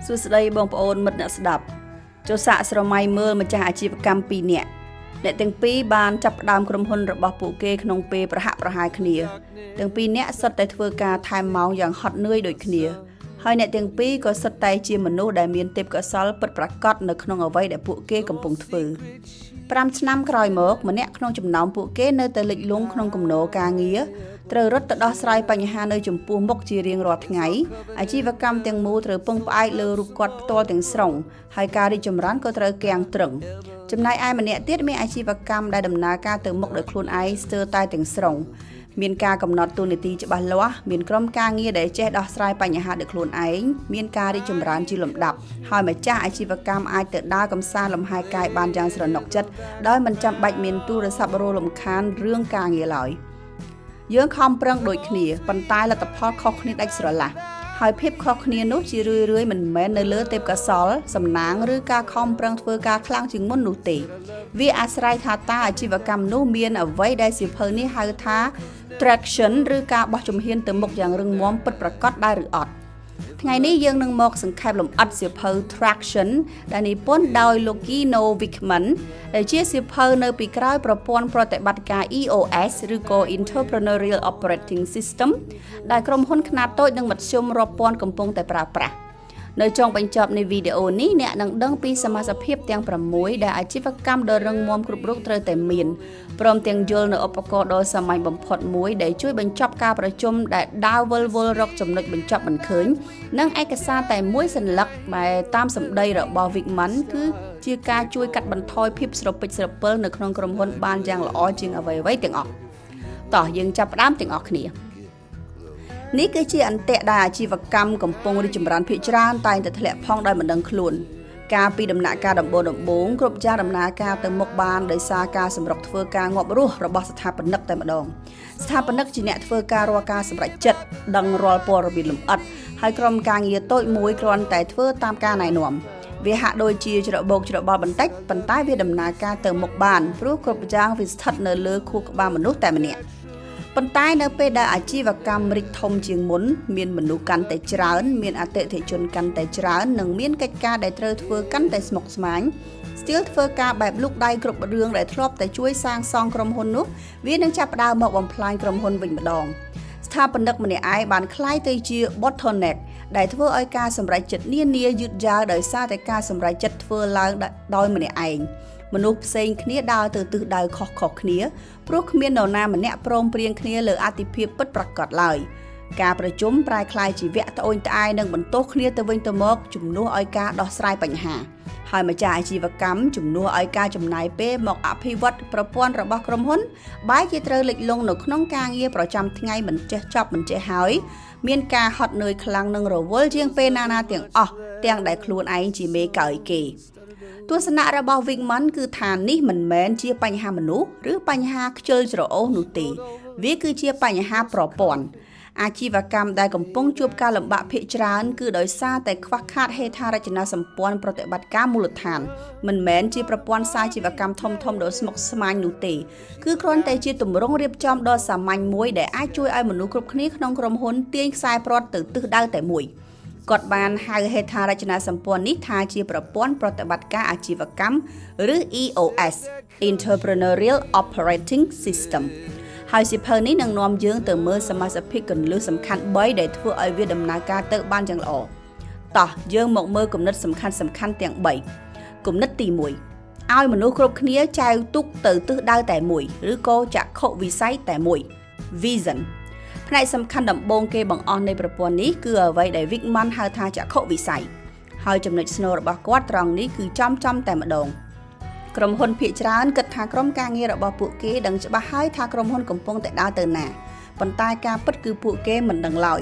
សួស្តីបងប្អូនមិត្តអ្នកស្ដាប់ចូលសាកស្រមៃមើលម្ចាស់អាជីវកម្ម2នាក់អ្នកទាំងពីរបានចាប់ផ្ដើមក្រុមហ៊ុនរបស់ពួកគេក្នុងពេលប្រហាក់ប្រហែលគ្នាទាំងពីរនាក់សុទ្ធតែធ្វើការថែមម៉ោងយ៉ាងហត់នឿយដូចគ្នាហើយអ្នកទាំងពីរក៏សុទ្ធតែជាមនុស្សដែលមានទេពកោសល្យពិតប្រាកដនៅក្នុងអ្វីដែលពួកគេកំពុងធ្វើ5ឆ្នាំក្រោយមកម្នាក់ក្នុងចំណោមពួកគេនៅតែលិចលង់ក្នុងគំនរការងារត្រូវរត់ទៅដោះស្រាយបញ្ហានៅចំពោះមុខជារៀងរាល់ថ្ងៃអាជីវកម្មទាំងមូលត្រូវពឹងផ្អែកលើរូបគាត់ផ្ទាល់ទាំងស្រុងហើយការរីកចម្រើនក៏ត្រូវគាំងទ្រឹងចំណែកឯម្នាក់ទៀតមានអាជីវកម្មដែលដំណើរការទៅមុខដោយខ្លួនឯងស្ទើរតែទាំងស្រុងមានការកំណត់តួនាទីច្បាស់លាស់មានក្រុមការងារដែលចេះដោះស្រាយបញ្ហាដោយខ្លួនឯងមានការរីកចម្រើនជាលំដាប់ហើយម្ចាស់អាជីវកម្មអាចទៅដើរកម្សាន្តលំហែកាយបានយ៉ាងស្រណុកចិត្តដោយមិនចាំបាច់មានទូរស័ព្ទរលំខានរឿងការងារឡើយយើងខំប្រឹងដូចគ្នាប៉ុន្តែលទ្ធផលខុសគ្នាដាច់ស្រឡះហើយភាពខុសគ្នានោះជារឿយៗមិនមែននៅលើទេពកោសល្យសំណាងឬការខំប្រឹងធ្វើការខ្លាំងជាងមុននោះទេវាអាស្រ័យថាតើអាជីវកម្មនោះមានអ្វីដែលសៀវភៅនេះហៅថា traction ឬការបោះជំហានទៅមុខយ៉ាងរឹងមាំពិតប្រាកដដែរឬអត់ថ្ងៃនេះយើងនឹងមកសង្ខេបលម្អិតសៀវភៅ Traction ដែលនិពន្ធដោយលោក Gino Wickman ដែលជាសៀវភៅនៅពីក្រោយប្រព័ន្ធប្រតិបត្តិការ EOS ឬក៏ Entrepreneurial Operating System ដែលក្រុមហ៊ុនខ្នាតតូចនិងមធ្យមរាប់ពាន់កំពុងតែប្រើប្រាស់នៅចុងបញ្ចប់នៃវីដេអូនេះអ្នកនឹងដឹងពីសមាសភាពទាំង6ដែលអាជីវកម្មដ៏រឹងមាំគ្រប់រូបត្រូវតែមានព្រមទាំងយល់នៅឧបករណ៍ដ៏សាមញ្ញបំផុតមួយដែលជួយបញ្ចប់ការប្រជុំដែលដើរវិលវល់រកចំណុចបញ្ចប់មិនឃើញនិងឯកសារតែមួយសន្លឹកដែលតាមសម្ដីរបស់ Wickman គឺជាការជួយកាត់បន្ថយភាពស្រពេចស្រពិលនៅក្នុងក្រុមហ៊ុនបានយ៉ាងល្អជាងអ្វីៗទាំងអស់តោះយើងចាប់ផ្ដើមទាំងអស់គ្នានេះគឺជាអន្ទាក់ដែលអាជីវកម្មកំពុងរីកចម្រើនភាគច្រើនតែងតែធ្លាក់ផងដោយមិនដឹងខ្លួនកាលពីដំណាក់កាលដំបូងដំបូងគ្រប់យ៉ាងដំណើរការទៅមុខបានដោយសារការសម្រុកធ្វើការងាប់រស់របស់ស្ថាបនិកតែម្ដងស្ថាបនិកជាអ្នកធ្វើការរាល់ការសម្រេចចិត្តដឹងរាល់ព័ត៌មានលម្អិតហើយក្រុមការងារតូចមួយគ្រាន់តែធ្វើតាមការណែនាំវាហាក់ដូចជាច្របូកច្របល់បន្តិចប៉ុន្តែវាដំណើរការទៅមុខបានព្រោះគ្រប់យ៉ាងវាស្ថិតនៅលើខួរក្បាលមនុស្សតែម្នាក់ប៉ុន្តែនៅពេលដែលអាជីវកម្មរីកធំជាងមុនមានមនុស្សកាន់តែច្រើនមានអតិថិជនកាន់តែច្រើននិងមានកិច្ចការដែលត្រូវធ្វើកាន់តែស្មុគស្មាញស្ទីលធ្វើការបែបលូកដៃគ្រប់រឿងដែលធ្លាប់តែជួយសាងសង់ក្រុមហ៊ុននោះវានឹងចាប់ផ្ដើមមកបំផ្លាញក្រុមហ៊ុនវិញម្ដងស្ថាបនិកម្នាក់ឯងបានក្លាយទៅជា bottleneck ដែលធ្វើឲ្យការសម្រេចចិត្តនានាយឺតយ៉ាវដោយសារតែការសម្រេចចិត្តធ្វើឡើងដោយម្នាក់ឯងមនុស្សផ្សេងគ្នាដើរទៅទិសដៅខុសៗគ្នាព្រោះគ្មាននរណាម្នាក់ព្រមព្រៀងគ្នាលើអាទិភាពពិតប្រាកដឡើយការប្រជុំប្រែក្លាយជាវគ្គត្អូញត្អែនិងបន្ទោសគ្នាទៅវិញទៅមកជំនួសឲ្យការដោះស្រាយបញ្ហាហើយម្ចាស់អាជីវកម្មជំនួសឲ្យការចំណាយពេលមកអភិវឌ្ឍប្រព័ន្ធរបស់ក្រុមហ៊ុនបែរជាត្រូវលិចលង់នៅក្នុងការងារប្រចាំថ្ងៃមិនចេះចប់មិនចេះហើយមានការហត់នឿយខ្លាំងនិងរវល់ជាងពេលណាណាទាំងអស់ទាំងដែលខ្លួនឯងជាមេកើយគេទស្សនៈរបស់ Wickman គឺថានេះមិនមែនជាបញ្ហាមនុស្សឬបញ្ហាខ្ជិលច្រអូសនោះទេវាគឺជាបញ្ហាប្រព័ន្ធអាជីវកម្មដែលកំពុងជួបការលំបាកភាគច្រើនគឺដោយសារតែខ្វះខាតហេដ្ឋារចនាសម្ព័ន្ធប្រតិបត្តិការមូលដ្ឋានមិនមែនជាប្រព័ន្ធសាជីវកម្មធំៗដ៏ស្មុគស្មាញនោះទេគឺគ្រាន់តែជាទម្រង់រៀបចំដ៏សាមញ្ញមួយដែលអាចជួយឲ្យមនុស្សគ្រប់គ្នាក្នុងក្រុមហ៊ុនទាញខ្សែព្រ័ត្រទៅទិសដៅតែមួយគាត់បានហៅហេដ្ឋារចនាសម្ព័ន្ធនេះថាជាប្រព័ន្ធប្រតិបត្តិការអាជីវកម្មឬ EOS Entrepreneurial Operating System ហើយសៀវភៅនេះនឹងនាំយើងទៅមើលសមាសភាពគន្លឹះសំខាន់3ដែលធ្វើឲ្យវាដំណើរការទៅបានយ៉ាងល្អតោះយើងមកមើលគំនិតសំខាន់សំខាន់ទាំង3គំនិតទី1ឲ្យមនុស្សគ្រប់គ្នាចែវទូកទៅទិសដៅតែមួយឬក៏ចក្ខុវិស័យតែមួយ Vision ផ្នែកសំខាន់ដំបូងគេបង្អស់នៃប្រព័ន្ធនេះគឺអ្វីដែល Wickman ហៅថាចក្ខុវិស័យហើយចំណុចស្នូលរបស់គាត់ត្រង់នេះគឺចំចំតែម្ដងក្រុមហ៊ុនភាគច្រើនគិតថាក្រុមការងាររបស់ពួកគេដឹងច្បាស់ហើយថាក្រុមហ៊ុនកំពុងតែដើរទៅណាប៉ុន្តែការពិតគឺពួកគេមិនដឹងឡើយ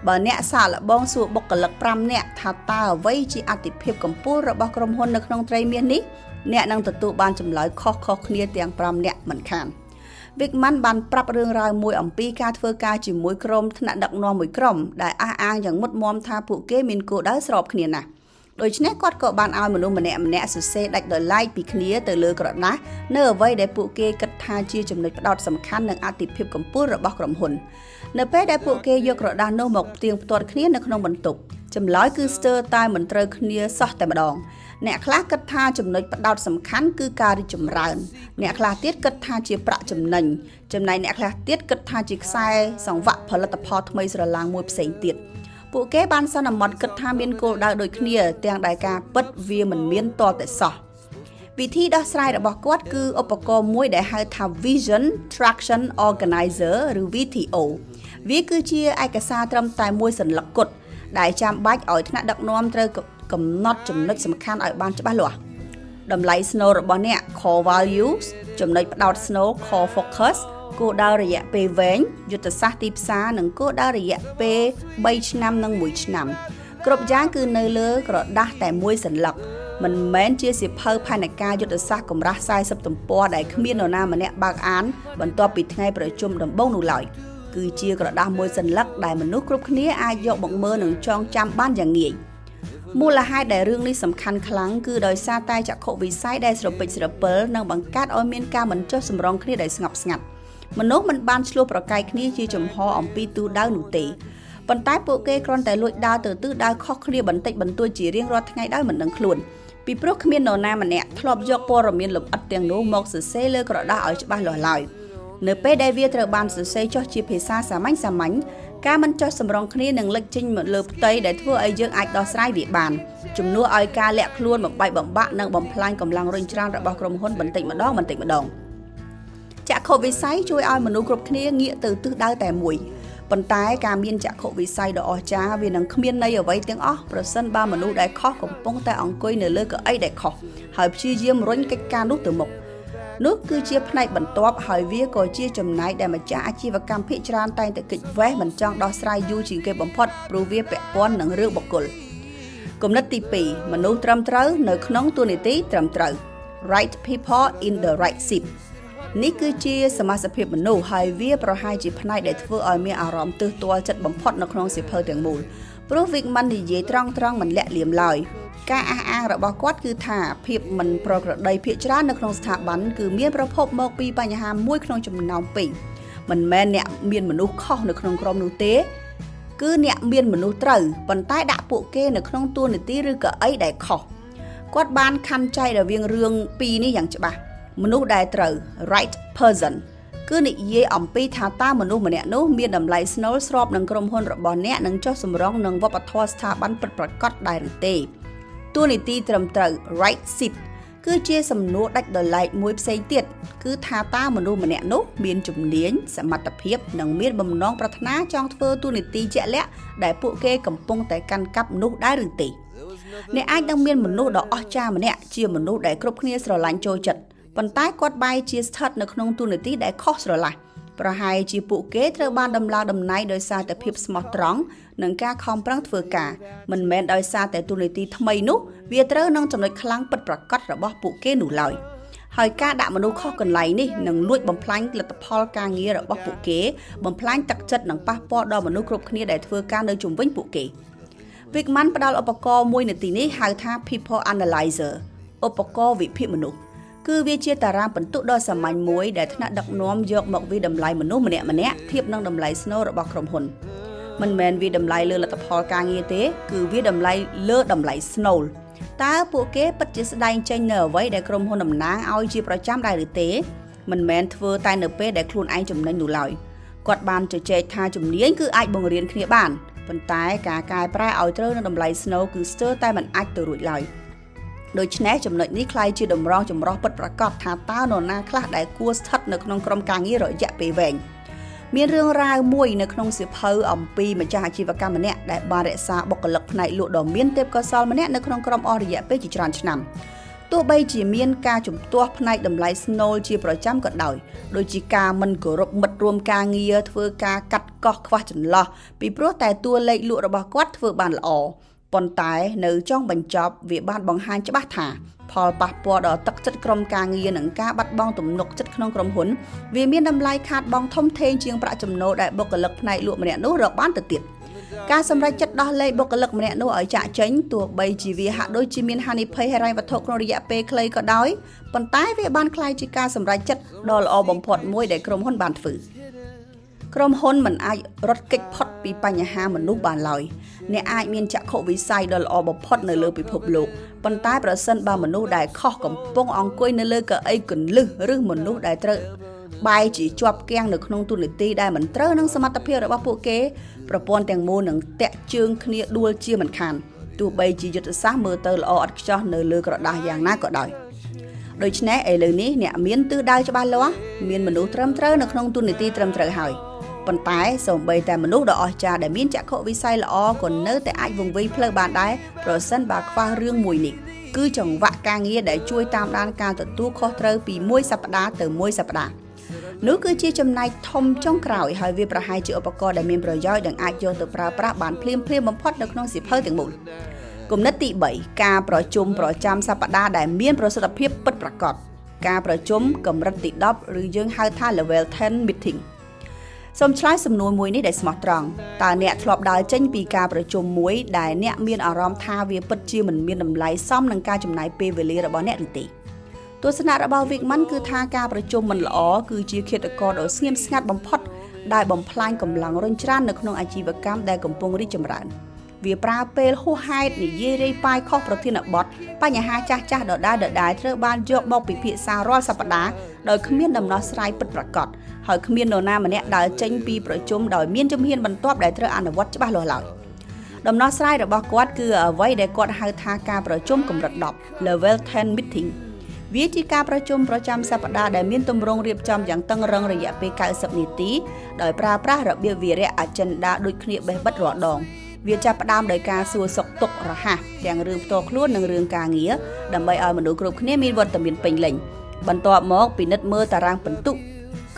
បើអ្នកសាកល្បងសួរបុគ្គលិក5នាក់ថាតើអ្វីជាអាទិភាពកំពូលរបស់ក្រុមហ៊ុននៅក្នុងត្រីមាសនេះអ្នកនឹងទទួលបានចម្លើយខុសៗគ្នាទាំង5នាក់មិនខាន Wickman បានប្រាប់រឿងរ៉ាវមួយអំពីការធ្វើការជាមួយក្រុមថ្នាក់ដឹកនាំមួយក្រុមដែលអះអាងយ៉ាងមុតមមថាពួកគេមានគោលដៅស្របគ្នាណាស់ ដូច្នេះគាត់ក៏បានឲ្យមនុស្សម្នាក់ៗសរសេរដាច់ដោយឡែកពីគ្នាទៅលើក្រដាសនៅអ្វីដែលពួកគេគិតថាជាចំណុចផ្ដោតសំខាន់និងអាទិភាពកំពូលរបស់ក្រុមហ៊ុននៅពេលដែលពួកគេយកក្រដាសនោះមកផ្ទៀងផ្ទាត់គ្នានៅក្នុងបន្ទប់ចម្លើយគឺស្ទើរតែមិនត្រូវគ្នាសោះតែម្ដងអ្នកខ្លះគិតថាចំណុចផ្ដោតសំខាន់គឺការរីកចម្រើនអ្នកខ្លះទៀតគិតថាជាប្រាក់ចំណេញចំណែកអ្នកខ្លះទៀតគិតថាជាខ្សែសង្វាក់ផលិតផលថ្មីស្រឡាងមួយផ្សេងទៀតពួកគេបានសន្មតគិតថាមានគោលដៅដូចគ្នាទាំងដែលការពិតវាមិនមានទាល់តែសោះវិធីដោះស្រាយរបស់គាត់គឺឧបករណ៍មួយដែលហៅថា Vision Traction Organizer ឬ VTO វាគឺជាឯកសារត្រឹមតែមួយសន្លឹកគត់ដែលចាំបាច់ឲ្យថ្នាក់ដឹកនាំត្រូវកំណត់ចំណុចសំខាន់ឲ្យបានច្បាស់លាស់តម្លៃស្នូលរបស់អ្នក core values ចំណុចផ្ដោតស្នូល core focus គោលដៅរយៈពេលវែងយុទ្ធសាស្ត្រទីផ្សារនិងគោលដៅរយៈពេល3ឆ្នាំនិង1ឆ្នាំគ្រប់យ៉ាងគឺនៅលើក្រដាសតែមួយសន្លឹកមិនមែនជាសៀវភៅផែនការយុទ្ធសាស្ត្រកម្រាស់40ទំព័រដែលគ្មាននរណាម្នាក់បើកអានបន្ទាប់ពីថ្ងៃប្រជុំដំបូងនោះឡើយគឺជាក្រដាសមួយសន្លឹកដែលមនុស្សគ្រប់គ្នាអាចយកមកមើលនិងចងចាំបានយ៉ាងងាយមូលហេតុដែលរឿងនេះសំខាន់ខ្លាំងគឺដោយសារតែចក្ខុវិស័យដែលស្រពេចស្រពិលនិងបង្កើតឲ្យមានការមិនចុះសម្រុងគ្នាដោយស្ងប់ស្ងាត់មនុស្សមិនបានឈ្លោះប្រកែកគ្នាជាចំហអំពីទិសដៅនោះទេប៉ុន្តែពួកគេគ្រាន់តែលួចដើរទៅទិសដៅខុសគ្នាបន្តិចបន្តួចជារៀងរាល់ថ្ងៃដោយមិនដឹងខ្លួនពីព្រោះគ្មាននរណាម្នាក់ធ្លាប់យកព័ត៌មានលម្អិតទាំងនោះមកសរសេរលើក្រដាសឲ្យច្បាស់លាស់ឡើយនៅពេលដែលវាត្រូវបានសរសេរចុះជាភាសាសាមញ្ញសាមញ្ញការមិនចុះសម្រុងគ្នានឹងលេចចេញមកលើផ្ទៃដែលធ្វើឲ្យយើងអាចដោះស្រាយវាបានជំនួសឲ្យការលាក់ខ្លួនបំបែកបំបាក់និងបំផ្លាញកម្លាំងរុញច្រានរបស់ក្រុមហ៊ុនបន្តិចម្ដងបន្តិចម្ដងចក្ខុវិស័យជួយឲ្យមនុស្សគ្រប់គ្នាងាកទៅទិសដៅតែមួយប៉ុន្តែការមានចក្ខុវិស័យដ៏អស្ចារ្យវានឹងគ្មានន័យអ្វីទាំងអស់ប្រសិនបើមនុស្សដែលខុសកំពុងតែអង្គុយនៅលើកៅអីដែលខុសហើយព្យាយាមរុញកិច្ចការនោះទៅមុខនោះគឺជាផ្នែកបន្ទាប់ហើយវាក៏ជាចំណែកដែលម្ចាស់អាជីវកម្មភាគច្រើនតែងតែគេចវេះមិនចង់ដោះស្រាយយូរជាងគេបំផុតព្រោះវាពាក់ព័ន្ធនឹងរឿងបុគ្គលគំនិតទី2មនុស្សត្រឹមត្រូវនៅក្នុងតួនាទីត្រឹមត្រូវ right people in the right seat នេះគឺជាសមាសភាពមនុស្សហើយវាប្រហែលជាផ្នែកដែលធ្វើឲ្យមានអារម្មណ៍ទើសទាល់ចិត្តបំផុតនៅក្នុងសៀវភៅទាំងមូលព្រោះ Wigman និយាយត្រង់ៗមិនលាក់លៀមឡើយការអះអាងរបស់គាត់គឺថាភាពមិនប្រក្រតីភាគច្រើននៅក្នុងស្ថាប័នគឺមានប្រភពមកពីបញ្ហាមួយក្នុងចំណោមពីរមិនមែនអ្នកមានមនុស្សខុសនៅក្នុងក្រុមនោះទេគឺអ្នកមានមនុស្សត្រូវប៉ុន្តែដាក់ពួកគេនៅក្នុងតួនាទីឬកៅអីដែលខុសគាត់បានខណ្ឌចែករវាងរឿងពីរនេះយ៉ាងច្បាស់មនុស្សដែលត្រូវ right person គឺនិយាយអំពីថាតើមនុស្សម្នាក់នោះមានតម្លៃស្នូលស្របនឹងក្រុមហ៊ុនរបស់អ្នកនិងចុះសម្រុងនឹងវប្បធម៌ស្ថាប័នពិតប្រាកដដែរឬទេតួនាទីត្រឹមត្រូវ right seat គឺជាសំណួរដាច់ដោយឡែកមួយផ្សេងទៀតគឺថាតើមនុស្សម្នាក់នោះមានជំនាញសមត្ថភាពនិងមានបំណងប្រាថ្នាចង់ធ្វើតួនាទីជាក់លាក់ដែលពួកគេកំពុងតែកាន់កាប់នោះដែរឬទេអ្នកអាចនឹងមានមនុស្សដ៏អស្ចារ្យម្នាក់ជាមនុស្សដែលគ្រប់គ្នាស្រឡាញ់ចូលចិត្តប៉ុន្តែគាត់បែរជាស្ថិតនៅក្នុងតួនាទីដែលខុសស្រឡះប្រហែលជាពួកគេត្រូវបានដំឡើងតំណែងដោយសារតែភាពស្មោះត្រង់និងការខំប្រឹងធ្វើការមិនមែនដោយសារតែតួនាទីថ្មីនោះវាត្រូវនឹងចំណុចខ្លាំងពិតប្រាកដរបស់ពួកគេនោះឡើយហើយការដាក់មនុស្សខុសកន្លែងនេះនឹងលួចបំផ្លាញលទ្ធផលការងាររបស់ពួកគេបំផ្លាញទឹកចិត្តនិងប៉ះពាល់ដល់មនុស្សគ្រប់គ្នាដែលធ្វើការនៅជុំវិញពួកគេ Wigman ផ្ដល់ឧបករណ៍មួយនៅទីនេះហៅថា People Analyzer ឧបករណ៍វិភាគមនុស្សគឺវាជាតារាងពិន្ទុដ៏សាមញ្ញមួយដែលថ្នាក់ដឹកនាំយកមកវាយតម្លៃមនុស្សម្នាក់ៗធៀបនឹងតម្លៃស្នូលរបស់ក្រុមហ៊ុនមិនមែនវាយតម្លៃលើលទ្ធផលការងារទេគឺវាយតម្លៃលើតម្លៃស្នូលតើពួកគេពិតជាស្ដែងចេញនៅអ្វីដែលក្រុមហ៊ុនតំណាងឲ្យជាប្រចាំដែរឬទេមិនមែនធ្វើតែនៅពេលដែលខ្លួនឯងចំណេញនោះឡើយគាត់បានជជែកថាជំនាញគឺអាចបង្រៀនគ្នាបានប៉ុន្តែការកែប្រែឲ្យត្រូវនឹងតម្លៃស្នូលគឺស្ទើរតែមិនអាចទៅរួចឡើយដូច្នេះចំណុចនេះក្លាយជាតម្រងចម្រោះពិតប្រាកដថាតើនរណាខ្លះដែលគួរស្ថិតនៅក្នុងក្រុមការងាររយៈពេលវែងមានរឿងរ៉ាវមួយនៅក្នុងសៀវភៅអំពីម្ចាស់អាជីវកម្មម្នាក់ដែលបានរក្សាបុគ្គលិកផ្នែកលក់ដ៏មានទេពកោសល្យម្នាក់នៅក្នុងក្រុមអស់រយៈពេលជាច្រើនឆ្នាំទោះបីជាមានការជំទាស់ផ្នែកតម្លៃស្នូលជាប្រចាំក៏ដោយដូចជាការមិនគោរពមិត្តរួមការងារធ្វើការកាត់កោះខ្វះចន្លោះពីព្រោះតែតួលេខលក់របស់គាត់ធ្វើបានល្អប៉ុន្តែនៅចុងបញ្ចប់វាបានបង្ហាញច្បាស់ថាផលប៉ះពាល់ដល់ទឹកចិត្តក្រុមការងារនិងការបាត់បង់ទំនុកចិត្តក្នុងក្រុមហ៊ុនវាមានតម្លៃខាតបង់ធំធេងជាងប្រាក់ចំណូលដែលបុគ្គលិកផ្នែកលក់ម្នាក់នោះរកបានទៅទៀត។ ការសម្រេចចិត្តដោះលែងបុគ្គលិកម្នាក់នោះឲ្យចាកចេញទោះបីជាវាហាក់ដូចជាមានហានិភ័យហិរញ្ញវត្ថុក្នុងរយៈពេលខ្លីក៏ដោយប៉ុន្តែវាបានក្លាយជាការសម្រេចចិត្តដ៏ល្អបំផុតមួយដែលក្រុមហ៊ុនបានធ្វើក្រុមហ៊ុនមិនអាចរត់គេចផុតពីបញ្ហាមនុស្សបានឡើយអ្នកអាចមានចក្ខុវិស័យដ៏ល្អបំផុតនៅលើពិភពលោកប៉ុន្តែប្រសិនបើមនុស្សដែលខុសកំពុងអង្គុយនៅលើកៅអីគន្លឹះឬមនុស្សដែលត្រូវបែរជាជាប់គាំងនៅក្នុងតួនាទីដែលមិនត្រូវនឹងសមត្ថភាពរបស់ពួកគេប្រព័ន្ធទាំងមូលនឹងតាក់ជើងគ្នាដួលជាមិនខានទោះបីជាយុទ្ធសាស្ត្រមើលទៅល្អឥតខ្ចោះនៅលើក្រដាសយ៉ាងណាក៏ដោយដូច្នេះឥឡូវនេះអ្នកមានទិសដៅច្បាស់លាស់មានមនុស្សត្រឹមត្រូវនៅក្នុងតួនាទីត្រឹមត្រូវហើយប៉ុន្តែសូម្បីតែមនុស្សដ៏អស្ចារ្យដែលមានចក្ខុវិស័យល្អក៏នៅតែអាចវង្វេងផ្លូវបានដែរប្រសិនបើខ្វះរឿងមួយនេះគឺចង្វាក់ការងារដែលជួយតាមដានការទទួលខុសត្រូវពីមួយសប្តាហ៍ទៅមួយសប្តាហ៍នោះគឺជាចំណែកធំចុងក្រោយហើយវាប្រហែលជាឧបករណ៍ដែលមានប្រយោជន៍និងអាចយកទៅប្រើប្រាស់បានភ្លាមៗបំផុតនៅក្នុងសៀវភៅទាំងមូលគំនិតទី3ការប្រជុំប្រចាំសប្តាហ៍ដែលមានប្រសិទ្ធភាពពិតប្រាកដការប្រជុំកម្រិតទី10ឬយើងហៅថា Level 10 Meeting សូមឆ្លើយសំណួរមួយនេះដែលស្មោះត្រង់តើអ្នកធ្លាប់ដើរចេញពីការប្រជុំមួយដែលអ្នកមានអារម្មណ៍ថាវាពិតជាមិនមានតម្លៃសមនឹងការចំណាយពេលវេលារបស់អ្នកឬទេទស្សនៈរបស់ Wigman គឺថាការប្រជុំមិនល្អគឺជាឃាតករដ៏ស្ងៀមស្ងាត់បំផុតដែលបំផ្លាញកម្លាំងរុញច្រាននៅក្នុងអាជីវកម្មដែលកំពុងរីកចម្រើនវាប្រើពេលហួសហេតុនិយាយរាយប៉ាយខុសប្រធានបទបញ្ហាចាស់ៗដដែលៗត្រូវបានយកមកពិភាក្សារាល់សប្តាហ៍ដោយគ្មានដំណោះស្រាយពិតប្រាកដហើយគ្មាននរណាម្នាក់ដើរចេញពីប្រជុំដោយមានជំហានបន្ទាប់ដែលត្រូវអនុវត្តច្បាស់លាស់ឡើយដំណោះស្រាយរបស់គាត់គឺអ្វីដែលគាត់ហៅថាការប្រជុំកម្រិត10 Level 10 Meeting វាជាការប្រជុំប្រចាំសប្តាហ៍ដែលមានទម្រង់រៀបចំយ៉ាងតឹងរឹងរយៈពេល90នាទីដោយប្រើប្រាស់របៀបវារៈ agenda ដូចគ្នាបេះបិទរាល់ដងវាចាប់ផ្ដើមដោយការសួរសុខទុក្ខរហ័សទាំងរឿងផ្ទាល់ខ្លួននិងរឿងការងារដើម្បីឲ្យមនុស្សគ្រប់គ្នាមានវត្តមានពេញលេញបន្ទាប់មកពិនិត្យមើលតារាងពិន្ទុ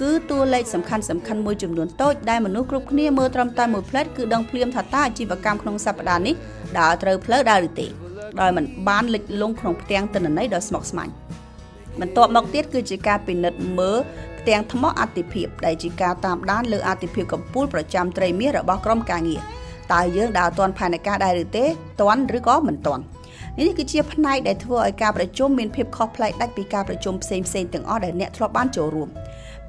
គឺតួលេខសំខាន់ៗមួយចំនួនតូចដែលមនុស្សគ្រប់គ្នាមើលត្រឹមតែមួយភ្លែតគឺដឹងភ្លាមថាតើអាជីវកម្មក្នុងសប្តាហ៍នេះដើរត្រូវផ្លូវដែរឬទេដោយមិនបានលិចលង់ក្នុងផ្ទាំងទិន្នន័យដ៏ស្មុគស្មាញបន្ទាប់មកទៀតគឺជាការពិនិត្យមើលផ្ទាំងថ្មអតិភិបដែលជាការតាមដានលើអតិភិបកម្ពូលប្រចាំត្រីមាសរបស់ក្រុមការងារតើយើងដើរទាន់ផែនការដែរឬទេទាន់ឬក៏មិនទាន់នេះគឺជាផ្នែកដែលធ្វើឲ្យការប្រជុំមានភាពខុសប្លែកដាច់ពីការប្រជុំផ្សេងៗទាំងអស់ដែលអ្នកធ្លាប់បានចូលរួម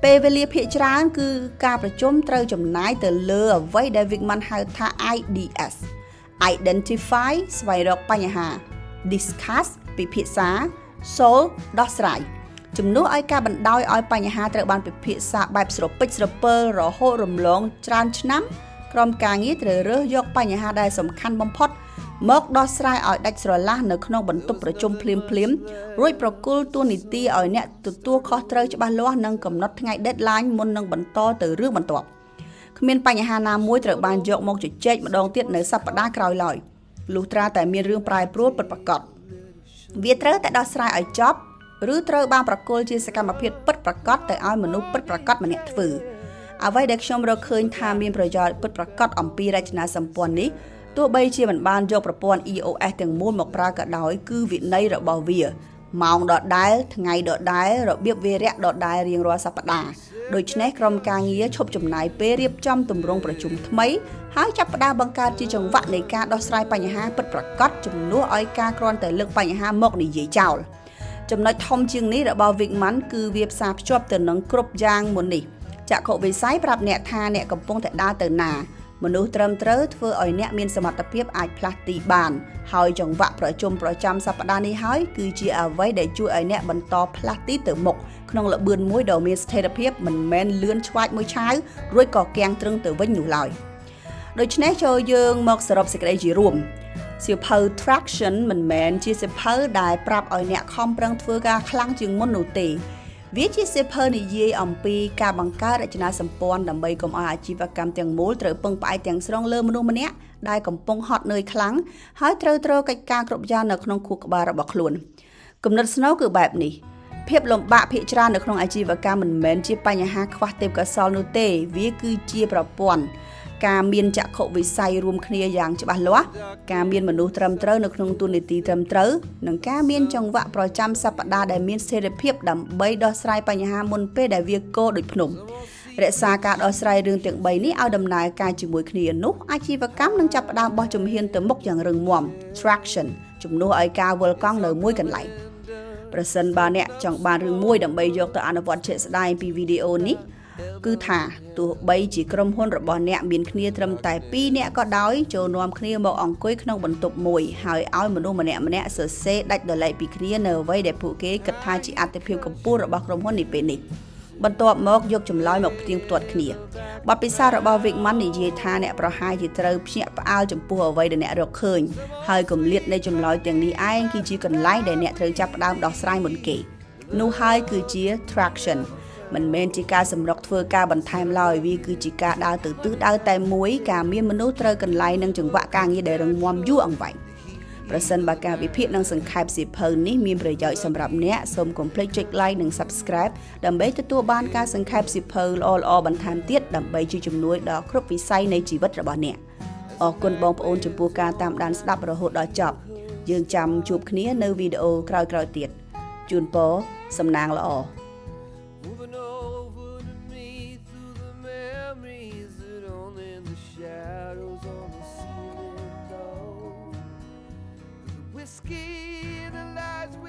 ពេលវេលាភាគច្រើនគឺការប្រជុំត្រូវចំណាយទៅលើអ្វីដែល Wigman ហៅថា IDS Identify ស្វែងរកបញ្ហា Discuss ពិភាក្សា Solve ដោះស្រាយជំនួសឲ្យការបណ្ដោយឲ្យបញ្ហាត្រូវបានពិភាក្សាបែបស្រពេចស្រពិលរហូតរំលងច្រើនឆ្នាំក្រុមការងារត្រូវរើសយកបញ្ហាដែលសំខាន់បំផុតមកដោះស្រាយឲ្យដាច់ស្រឡះនៅក្នុងបន្ទប់ប្រជុំភ្លាមៗរួចប្រគល់តួនាទីឲ្យអ្នកទទួលខុសត្រូវច្បាស់លាស់និងកំណត់ថ្ងៃ deadline មុននឹងបន្តទៅរឿងបន្ទាប់គ្មានបញ្ហាណាមួយត្រូវបានយកមកជជែកម្ដងទៀតនៅសប្តាហ៍ក្រោយឡើយលុះត្រាតែមានរឿងប្រែប្រួលពិតប្រាកដវាត្រូវតែដោះស្រាយឲ្យចប់ឬត្រូវបានប្រគល់ជាសកម្មភាពពិតប្រាកដទៅឲ្យមនុស្សពិតប្រាកដម្នាក់ធ្វើអ្វីដែលខ្ញុំរកឃើញថាមានប្រយោជន៍ពិតប្រាកដអំពីរចនាសម្ព័ន្ធនេះទោះបីជាមិនបានយកប្រព័ន្ធ EOS ទាំងមូលមកប្រើក៏ដោយគឺវិន័យរបស់វាម៉ោងដដែលថ្ងៃដដែលរបៀបវារៈដដែលរៀងរាល់សប្តាហ៍ដូច្នេះក្រុមការងារឈប់ចំណាយពេលរៀបចំទម្រង់ប្រជុំថ្មីហើយចាប់ផ្ដើមបង្កើតជាចង្វាក់នៃការដោះស្រាយបញ្ហាពិតប្រាកដជំនួសឲ្យការគ្រាន់តែលើកបញ្ហាមកនិយាយចោលចំណុចធំជាងនេះរបស់ Wigman គឺវាផ្សារភ្ជាប់ទៅនឹងគ្រប់យ៉ាងមុននេះចក្ខុវិស័យប្រាប់អ្នកថាអ្នកកំពុងតែដើរទៅណាមនុស្សត្រឹមត្រូវធ្វើឲ្យអ្នកមានសមត្ថភាពអាចផ្លាស់ទីបានហើយចង្វាក់ប្រជុំប្រចាំសប្តាហ៍នេះហើយគឺជាអ្វីដែលជួយឲ្យអ្នកបន្តផ្លាស់ទីទៅមុខក្នុងល្បឿនមួយដ៏មានស្ថិរភាពមិនមែនលឿនឆ្វាចមួយឆាវរួចក៏គាំងទ្រឹងទៅវិញនោះឡើយដូច្នេះចូលយើងមកសរុបសេចក្តីជារួមសៀវភៅ Traction មិនមែនជាសៀវភៅដែលប្រាប់ឲ្យអ្នកខំប្រឹងធ្វើការខ្លាំងជាងមុននោះទេវាជាសៀវភៅនិយាយអំពីការបង្កើតរចនាសម្ព័ន្ធដើម្បីកុំឲ្យអាជីវកម្មទាំងមូលត្រូវពឹងផ្អែកទាំងស្រុងលើមនុស្សម្នាក់ដែលកំពុងហត់នឿយខ្លាំងហើយត្រូវទ្រកិច្ចការគ្រប់យ៉ាងនៅក្នុងខួរក្បាលរបស់ខ្លួនគំនិតស្នូលគឺបែបនេះភាពលំបាកភាគច្រើននៅក្នុងអាជីវកម្មមិនមែនជាបញ្ហាខ្វះទេពកោសល្យនោះទេវាគឺជាប្រព័ន្ធការមានចក្ខុវិស័យរួមគ្នាយ៉ាងច្បាស់លាស់ការមានមនុស្សត្រឹមត្រូវនៅក្នុងតួនាទីត្រឹមត្រូវនិងការមានចង្វាក់ប្រចាំសប្តាហ៍ដែលមានស្ថិរភាពដើម្បីដោះស្រាយបញ្ហាមុនពេលដែលវាគរដូចភ្នំ រក្សាការដោះស្រាយរឿងទាំង3នេះឲ្យដំណើរការជាមួយគ្នានោះអាជីវកម្មនឹងចាប់ផ្ដើមបោះជំហានទៅមុខយ៉ាងរឹងមាំ traction ជំនួសឲ្យការវិលកង់នៅមួយកន្លែងប្រសិនបើអ្នកចង់បានរឿងមួយដើម្បីយកទៅអនុវត្តជាក់ស្ដែងពីវីដេអូនេះគឺថាទោះបីជាក្រុមហ៊ុនរបស់អ្នកមានគ្នាត្រឹមតែ2នាក់ក៏ដោយចូលនាំគ្នាមកអង្គុយក្នុងបន្ទប់មួយហើយឲ្យមនុស្សម្នាក់ៗសរសេរដាច់ដោយឡែកពីគ្នានៅអ្វីដែលពួកគេគិតថាជាអាទិភាពកម្ពស់របស់ក្រុមហ៊ុននេះពេលនេះបន្ទាប់មកយកចម្លើយមកផ្ទៀងផ្ទាត់គ្នាបទពិសោធន៍របស់ Wigman និយាយថាអ្នកប្រហែលជាត្រូវភ្ញាក់ផ្អើលចំពោះអ្វីដែលអ្នករកឃើញហើយគម្លាតនៃចម្លើយទាំងនេះឯងគឺជាកន្លែងដែលអ្នកត្រូវចាប់ផ្ដើមដោះស្រាយមុនគេនោះហើយគឺជា traction មិនមែនជាការសម្រុកធ្វើការបន្ថែមឡើយវាគឺជាការដើរទៅទិសដៅតែមួយការមានមនុស្សត្រូវកន្លែងនិងចង្វាក់ការងារដែលរឹងមាំយូរអង្វែងប្រសិនបើការវិភាគនិងសង្ខេបសៀវភៅនេះមានប្រយោជន៍សម្រាប់អ្នកសូមកុំភ្លេចចុច like និង Subscribe ដើម្បីទទួលបានការសង្ខេបសៀវភៅល្អៗបន្ថែមទៀតដើម្បីជាជំនួយដល់គ្រប់វិស័យនៃជីវិតរបស់អ្នកអរគុណបងប្អូនចំពោះការតាមដានស្ដាប់រហូតដល់ចប់យើងចាំជួបគ្នានៅវីដេអូក្រោយៗទៀតជូនពរសំណាងល្អ Moving over to me through the memories that only the shadows on the ceiling know. The whiskey, the lies.